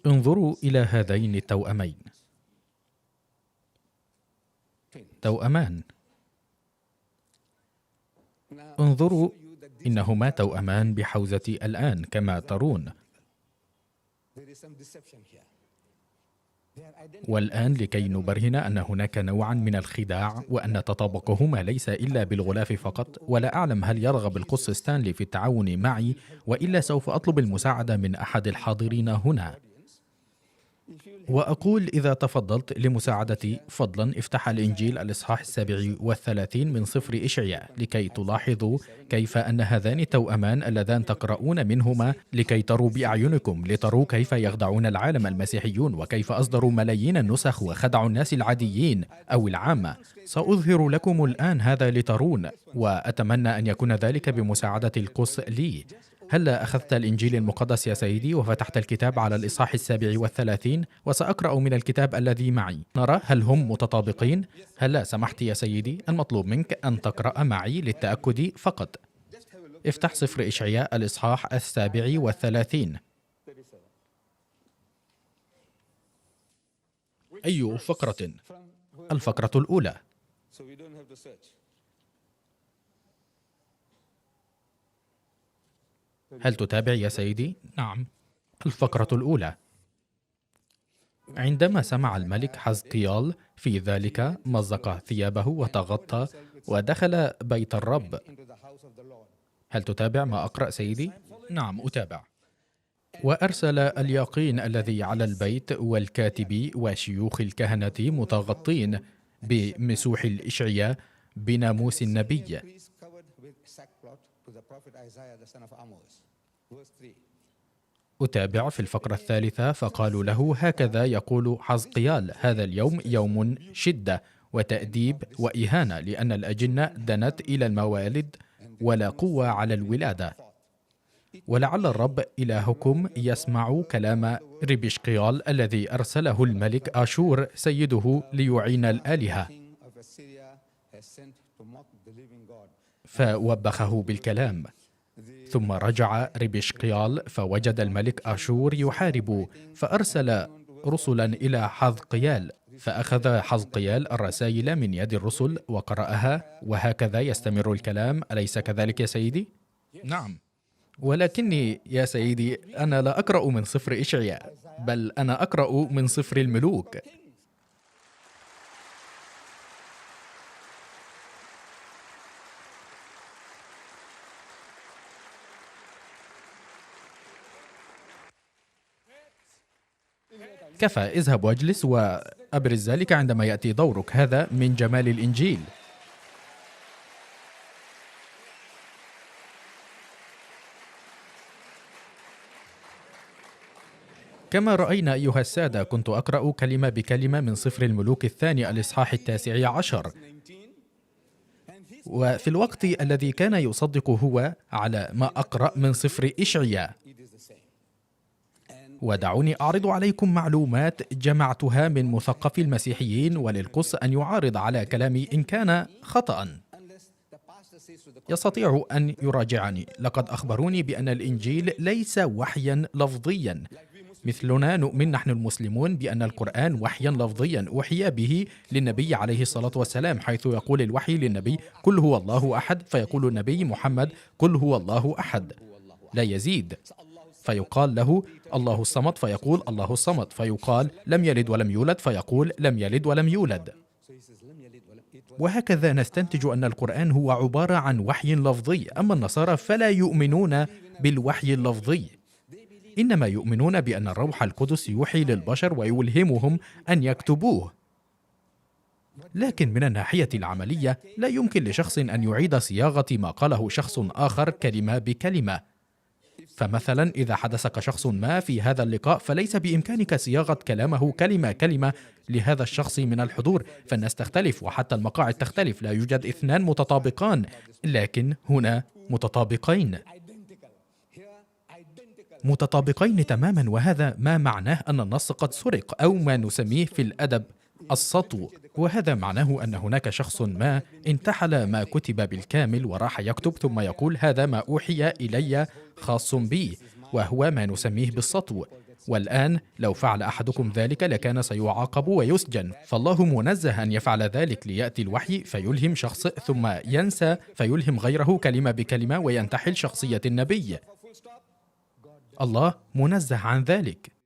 انظروا إلى هذين التوأمين، توأمان. انظروا، إنهما توأمان بحوزتي الآن كما ترون. والآن لكي نبرهن أن هناك نوعا من الخداع وأن تطابقهما ليس إلا بالغلاف فقط، ولا أعلم هل يرغب القس ستانلي في التعاون معي، وإلا سوف أطلب المساعدة من أحد الحاضرين هنا. وأقول إذا تفضلت لمساعدتي فضلا افتح الإنجيل الإصحاح 37 من سفر إشعياء لكي تلاحظوا كيف أن هذان التوأمان اللذان تقرؤون منهما لكي تروا بأعينكم، لتروا كيف يخدعون العالم المسيحيون وكيف أصدروا ملايين النسخ وخدعوا الناس العاديين أو العامة. سأظهر لكم الآن هذا لترون، وأتمنى أن يكون ذلك بمساعدة القس لي. هلا أخذت الإنجيل المقدس يا سيدي وفتحت الكتاب على الإصحاح 37 وسأقرأ من الكتاب الذي معي، نرى هل هم متطابقين؟ هلا سمحت يا سيدي، المطلوب منك أن تقرأ معي للتأكد فقط. افتح سفر إشعياء الإصحاح 37. أي فقرة؟ الفقرة الأولى. هل تتابع يا سيدي؟ نعم. الفقرة الأولى. عندما سمع الملك حزقيال في ذلك مزق ثيابه وتغطى ودخل بيت الرب. هل تتابع ما أقرأ سيدي؟ نعم أتابع. وأرسل اليقين الذي على البيت والكاتب وشيوخ الكهنة متغطين بمسوح الإشعياء بناموس النبي. أتابع في الفقرة الثالثة، فقالوا له هكذا يقول حزقيال هذا اليوم يوم شدة وتأديب وإهانة، لأن الأجنة دنت إلى الموالد ولا قوة على الولادة. ولعل الرب إلهكم يسمع كلام ربشقيال الذي أرسله الملك آشور سيده ليعين الآلهة. فوبخه بالكلام. ثم رجع ربشقيال فوجد الملك آشور يحارب، فأرسل رسلا إلى حزقيال، فأخذ حزقيال الرسائل من يد الرسل وقرأها، وهكذا يستمر الكلام، أليس كذلك يا سيدي؟ نعم. ولكني يا سيدي أنا لا أقرأ من سفر إشعياء، بل أنا أقرأ من سفر الملوك. كفى، اذهب واجلس وأبرز ذلك عندما يأتي دورك. هذا من جمال الإنجيل. كما رأينا أيها السادة، كنت أقرأ كلمة بكلمة من سفر الملوك الثاني الإصحاح 19. وفي الوقت الذي كان يصدق هو على ما أقرأ من سفر إشعياء. ودعوني أعرض عليكم معلومات جمعتها من مثقفي المسيحيين، وللقس أن يعارض على كلامي إن كان خطأ. يستطيع أن يراجعني. لقد أخبروني بأن الإنجيل ليس وحيا لفظيا مثلنا. نؤمن نحن المسلمون بأن القرآن وحيا لفظيا أوحي به للنبي عليه الصلاة والسلام، حيث يقول الوحي للنبي قل هو الله أحد، فيقول النبي محمد قل هو الله أحد لا يزيد. فيقال له الله الصمد، فيقول الله الصمد. فيقال لم يلد ولم يولد، فيقول لم يلد ولم يولد. وهكذا نستنتج أن القرآن هو عبارة عن وحي لفظي. أما النصارى فلا يؤمنون بالوحي اللفظي، إنما يؤمنون بأن الروح القدس يوحي للبشر ويلهمهم أن يكتبوه. لكن من الناحية العملية لا يمكن لشخص أن يعيد صياغة ما قاله شخص آخر كلمة بكلمة. فمثلا إذا حدثك شخص ما في هذا اللقاء، فليس بإمكانك صياغة كلامه كلمة كلمة لهذا الشخص من الحضور، فالناس تختلف وحتى المقاعد تختلف. لا يوجد اثنان متطابقان، لكن هنا متطابقين تماما. وهذا ما معناه أن النص قد سرق، أو ما نسميه في الأدب السطو. وهذا معناه أن هناك شخص ما انتحل ما كتب بالكامل وراح يكتب، ثم يقول هذا ما أوحي إلي خاص بي. وهو ما نسميه بالسطو. والآن لو فعل أحدكم ذلك لكان سيعاقب ويسجن، فالله منزه أن يفعل ذلك ليأتي الوحي فيلهم شخص ثم ينسى فيلهم غيره كلمة بكلمة وينتحل شخصية النبي. الله منزه عن ذلك.